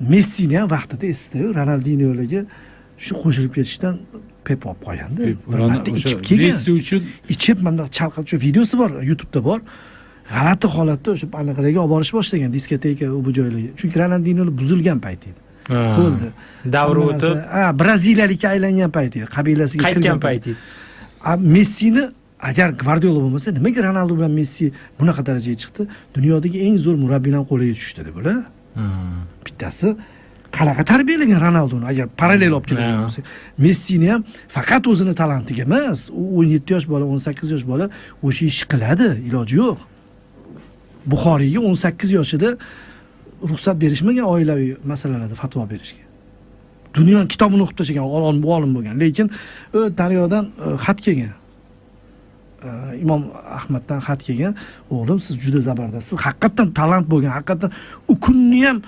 Messini ham vaqtida esda, Ronaldinyolarga shu qo'shilib ketishdan Pep olib qolganda. Bir marta ichib kelgan. Messi uchun. Ichib, mana bunaqa chalqancha, shu videosi bor, YouTube'da bor, g'alati holatda o'sha anaqalarga olib borish boshlagan, diskoteka, u bu joylarga, chunki Ronaldinyo buzilgan payt edi, bo'ldi. Davri Hamma o'tib, narsa, ha, braziliyalikka aylangan payt edi, qabilasiga qaytgan kirgan payt edi. A Messini agar Gvardiola bo'lmasa, nimaga Ronaldu bilan Messi bunaqa darajaga chiqdi? Dunyodagi eng zo'r murabbiylarni qo'liga tushdi deb ular. Bittasi qanaqa tarbiyalagan Ronalduni, agar parallel olib keladigan bo'lsak, Messini ham faqat o'zini talantiga emas, u 17 yosh bola, 18 yosh bola o'sha ishni qiladi, iloji yo'q. Buxoriyga 18 yoshida ruxsat berishmagan oilaviy masalalarda fatvo berishga. Dunyoni kitobini o'qib tashlagan olim, olim bo'lgan, lekin daryodan xat kelgan. Imom Ahmaddan xat kelgan: "O'g'lim, siz juda zabardast, siz haqiqatdan talant bo'lgan, haqiqatdan u kunni ham